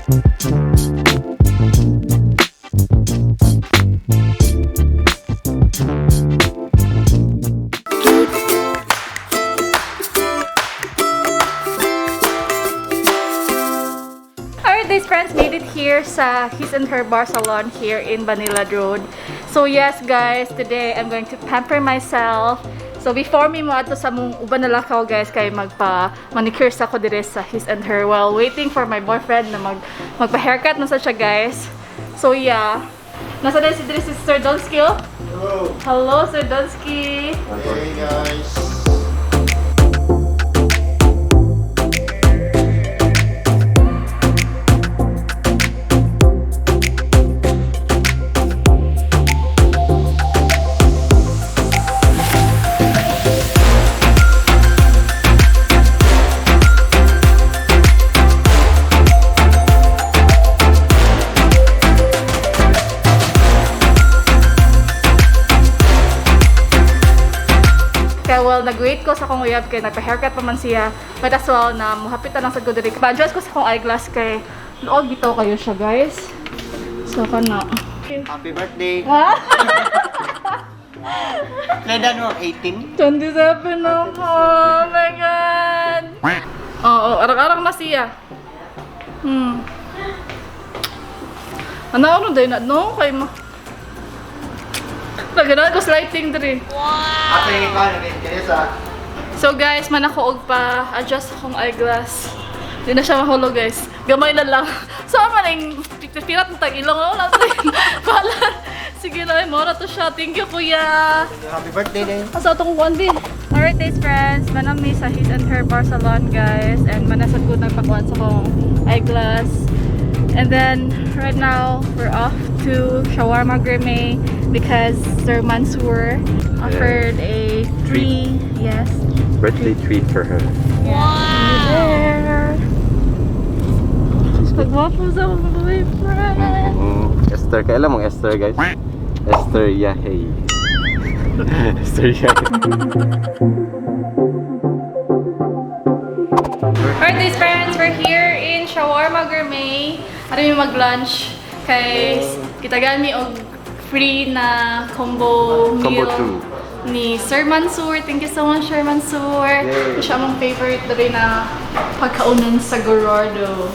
Alright, these friends made it here sa His and Her Bar Salon here in Banilad Road. So yes guys, today I'm going to pamper myself. So before me moadto sa mong uban na lakaw guys, kay magpa manicure sa ko dire sa His and Her while waiting for my boyfriend na magpa-haircut na sa siya guys. So yeah. Nasa din si dire si Sir Donsky, oh. Hello. Hello Sir Donsky. Hey guys. Kaya well, nag-wait ko sa akong uyab kay nagpa-haircut pa man siya. But as well, na muhapit na lang sa good diri. Pa-adjust ko sa akong eyeglass kay luog bitaw kayo siya, guys. So kana. Happy birthday. Ha? Kailan mo? 18? 27 na ako. Oh my God. Oo, arang-arang na siya. Ano ano din na no kay mo. Naganahan ko sa lighting diri. Ako yung ikaw, kaya sa... So guys, man ako og pa adjust akong eyeglass. Di na siya mahulog guys. Gamay na lang. So man ang pirat ng tag ilong wala to. Bahala. Sige na, mora to siya. Thank you kuya. Happy birthday din. Asa atong kuan bi? Alright guys friends, manami sa His and Her Bar Salon guys and manasad ko nagpakuan sa akong eyeglass. And then right now we're off to Shawarma Gourmet because Sir Mansour offered a free, yes, Birthday treat for her. Yeah. There. Pagwapo sa akong boyfriend. Esther, kailan mong Esther, guys? Esther Yahey. Esther Yahey. Alright, these friends, we're here in Shawarma Gourmet. Ano yung mag-lunch? Kay kitagan mi og free na combo Combo meal two. ni Sir Mansour. Thank you so much, Sir Mansour. Yay. Ito siya among favorite diri na pagkaunan sa Gorordo.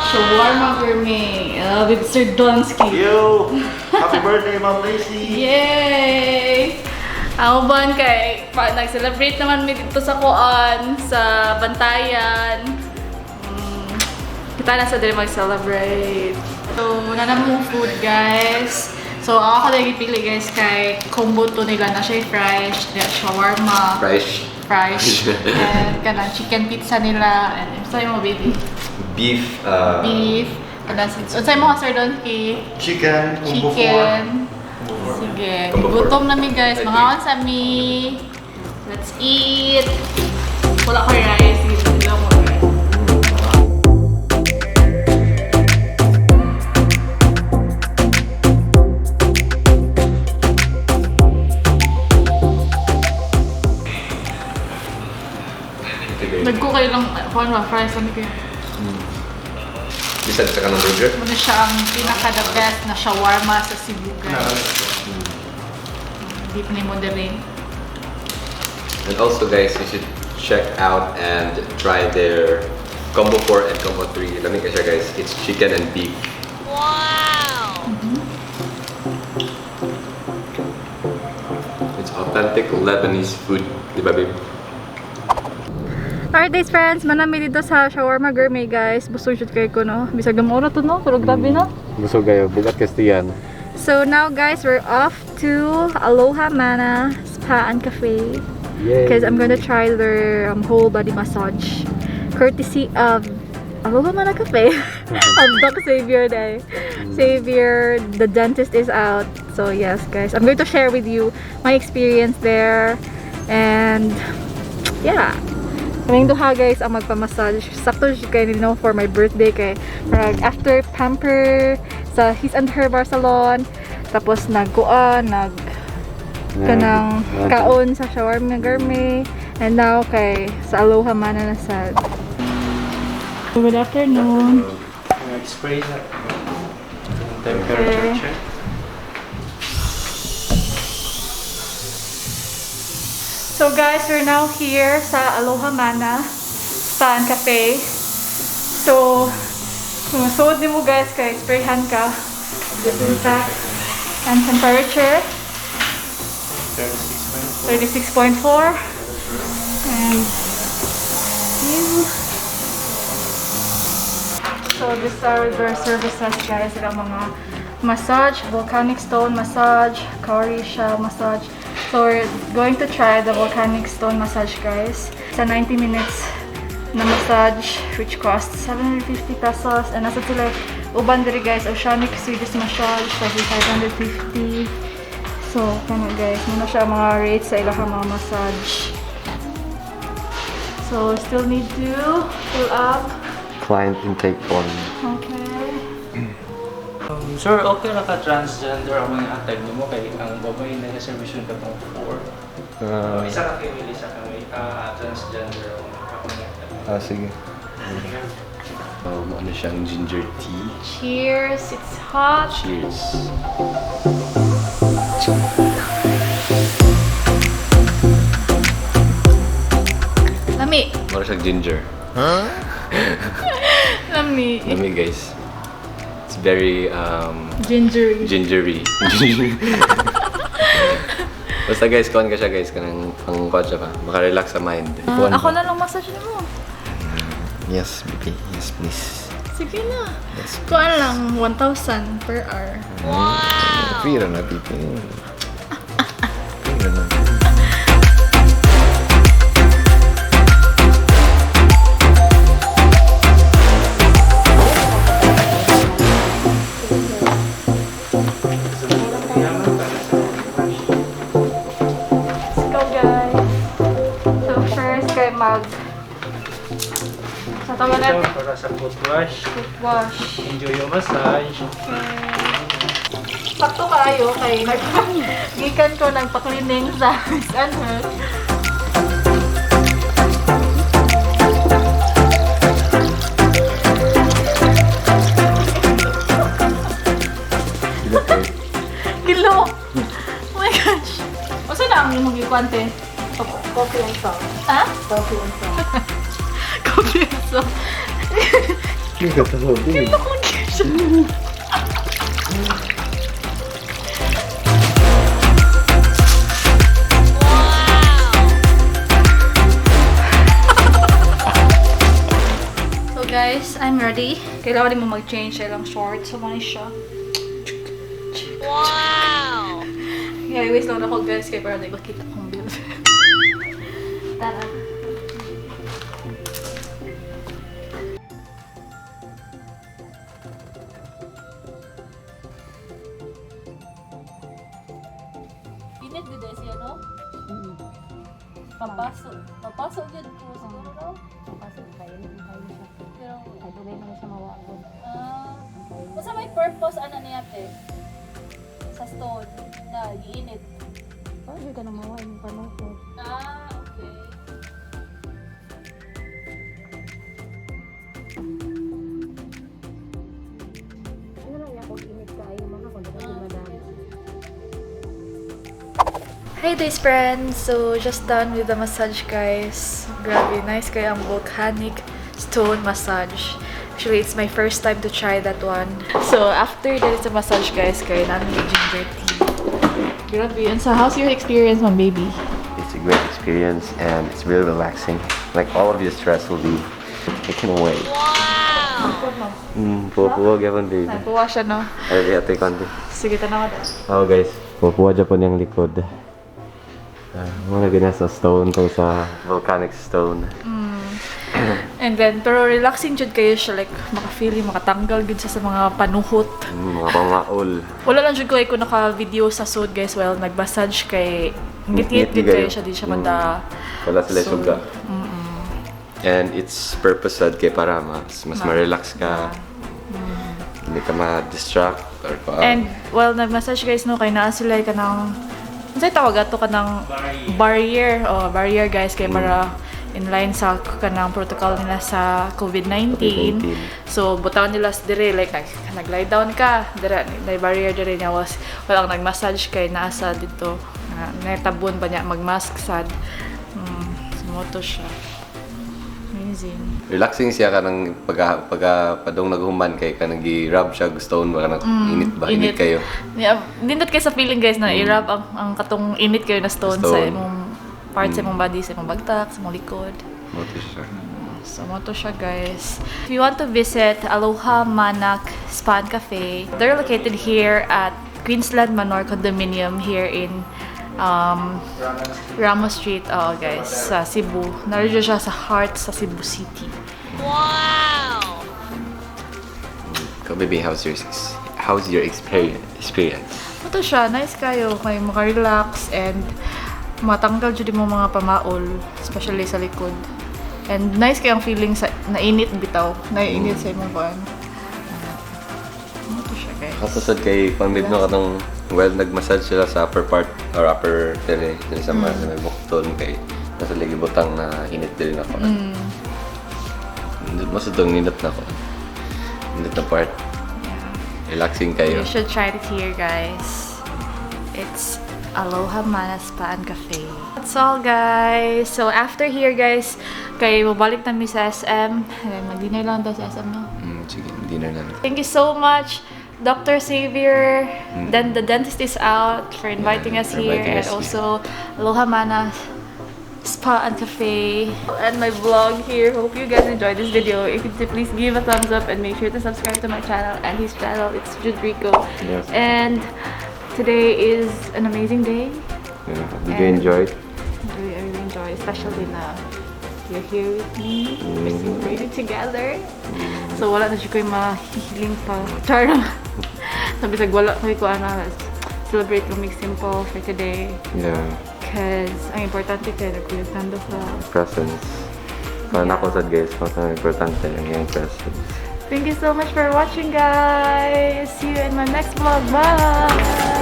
Shawarma Gourmet with Sir Donsky. Yo! Happy birthday, Ma'am Lacey! Yay! Ang uban kay pa, nag-celebrate naman mi dito sa kuan sa Bantayan. Kita na sa diri mag-celebrate. So, wala na mong food, guys. So, ang ako lagi pili guys kay combo to nila na siya fries, na shawarma, Fresh. fries, and kanang chicken pizza nila. And sa'yo mo, baby? Beef. Beef. Kanang, unsay mo ka, Sir Donkey? Chicken, combo Chicken. Sige. Combo four. Gutom na mi guys. I Mga sa mi. Let's eat. Wala ko rice. Sige, wala ko rice. Nagko kayo lang, kuhan ba, fries kami kayo. Bisan sa kanang burger. Muna siya ang pinaka the best na shawarma sa Cebu guys. Deep ni mo din. And also, guys, you should check out and try their combo 4 and combo 3. Let me siya, guys. It's chicken and beef. Wow! It's authentic Lebanese food. Di ba, babe? Alright guys friends, manami dito sa Shawarma Gourmet guys. Busog jud kay ko no. Bisag gamora to no, pero grabe no. Busog kayo. Bugat kastiyan. So now guys, we're off to Aloha Mana Spa and Cafe Yay! because I'm gonna try their whole body massage courtesy of Aloha Mana Cafe of Doc Xavier Day. Xavier, the dentist is out. So yes guys, I'm going to share with you my experience there and yeah. Kaming duha guys ang magpamassage. Sakto jud kay no for my birthday kay parang after pamper sa His and Her Bar Salon tapos nagkuan nag kanang kaon sa Shawarma Gourmet and now kay sa Aloha Mana na sad. Good afternoon. Nag-spray na. Temperature Okay. check. So guys, we're now here sa Aloha Mana Spa and Cafe. So, kung suod nimo guys, kay sprayhan ka. Disinfect. And temperature, 36.4. 36.4. And you. So these are their services guys. Ilang mga massage, volcanic stone massage, cowrie shell massage. So we're going to try the volcanic stone massage, guys. It's a 90 minutes na massage which costs 750 pesos. And nasa sila uban diri guys, oceanic Swedish massage for 550. So, kana guys, muna siya ang mga rates sa ilang mga massage. So, still need to fill up. Client intake form. Okay. Sir, okay ra ka transgender ang mga atag nimo kay ang babae na reservation ka pang 4. Isa ka female, isa ka may transgender ang ako nga atag. Sige. Ano siyang ginger tea? Cheers! It's hot! Cheers. Lami! Mura siyang ginger. Lami! Lami guys. It's very Gingery. gingery. Basta guys, kuhan ka siya guys, kanang pang kuhan siya ba? Maka-relax sa mind. Ah, ako na lang massage mo. Yes, baby. Yes, please. Sige na. Yes. Kuan lang, 1,000 per hour. Free ra na, baby. Free ra na. Let's go, guys. So first, kay mag... Sa tama Ito natin, para sa foot wash. foot wash. Enjoy your massage. Sakto kaayo kay nag gikan ko nagpa-cleaning sa Miss and Her. Gilo. Oh my gosh. Usa na ang imong gikuan te? Coffee and salt. Ha? Coffee and salt. Coffee and soap. Gilo kong siya. So guys, I'm ready. Kailangan din mo mag-change sa ilang shorts. So, mani siya. Wow! Yeah, waste lang ako guys kaya para di makita kong bill. Tara. Init gud siya, no? Papaso. Papaso gyud ko siguro, no? Kasi kayo, kayo siya. Pero Ay, dugay na siya mawagod. ah, unsa may purpose ana niya te? Sa stone na giinit. Parang di ka na mawa yung panuko. Ah, okay. Ano lang niya kung init kayo mga kung di ka madami. Hi days friends! So just done with the massage guys. Grabe, nice kaya ang volcanic stone massage. Actually, it's my first time to try that one. So after that is a massage guys, kaya namin yung ginger tea. Grabe, and so how's your experience, my baby? It's a great experience and it's really relaxing. Like all of your stress will be taken away. Wow! Puwa gavon baby. Nagpuwa siya, no? Ay, ate konti. Sige, tanawa daw. Oh guys, pupuwa Japan yung likod. Mga ganyan sa stone to sa volcanic stone. And then, pero relaxing jud kayo siya, like, maka-feeling, makatanggal gud siya sa mga panuhot. Mga pangaol. Wala lang jud ko kung naka-video sa sud guys, well, nag-massage kay ngit-ngit Ngit-ngit gud kayo kayo. siya, di siya mata. Wala sila So, suga. And it's purpose sad kay para mas ma-relax ka. Hindi ka ma-distract or pa. And, well, nag-massage guys, no, kay naa sila ka ng, unsay tawag ato ka ng Barrier. barrier. Oh, barrier guys, kay para In line sa kanang protocol nila sa COVID-19. COVID-19. So butang nila sa dire, like nag-lie down ka, dire na barrier dire niya was walang nag-massage kay naa sa dito na natabon ba niya mag-mask sad. So mao to siya. Amazing. Relaxing siya kanang pagka padong naghuman kay kanang gi-rub siya og stone ba, kanang init ba, init kayo. Yeah, nindot kay sa feeling, guys, na i-rub ang katong init kayo na stone, sa Stone. Imong part sa imong body, sa imong bagtak, sa imong likod. Mao to siya. So, mao to siya, guys. If you want to visit Aloha Manak Spa and Cafe, they're located here at Queensland Manor Condominium here in Ramos Street, oh, guys, sa Cebu. Narito siya sa heart sa Cebu City. Go, baby, how's your experience? Mao to siya, nice kayo, kay maka-relax and matanggal jud mo mga pamaol, especially sa likod. And nice kay ang feeling sa nainit bitaw, nainit sa imong kuan. Mao to siya, guys. Katusad kay pang no, katong well nag-massage sila sa upper part or upper diri diri sa may bukton kay nasa ligi butang na init diri na ko. Mas itong nindot na ko. Nindot na part. Relaxing kayo. You should try it here, guys. It's Aloha Mana Spa and Cafe. That's all, guys. So, after here, guys, kay mabalik na mi sa SM. And then, mag-dinner lang ta sa SM, no? Sige, dinner na lang. Thank you so much, Dr. Xavier. Then the dentist is out for inviting Yeah, us for here, inviting and us here. also Aloha Mana Spa and Cafe. And my vlog here. Hope you guys enjoyed this video. If you did, please give a thumbs up and make sure to subscribe to my channel and his channel. It's Judrico. Yes. And today is an amazing day. Yeah. Did you enjoy it? I really enjoy, especially na you're here with me. We're celebrating together. So wala na siya ko'y mahihiling pa. Char. Sabi sa wala ko'y ko ano, let's celebrate lang simple for today. Cause ang importante kay nagkuyog ka. Presence. Para nako sad, guys, mas importante ang iyang presence. Thank you so much for watching, guys. See you in my next vlog. Bye!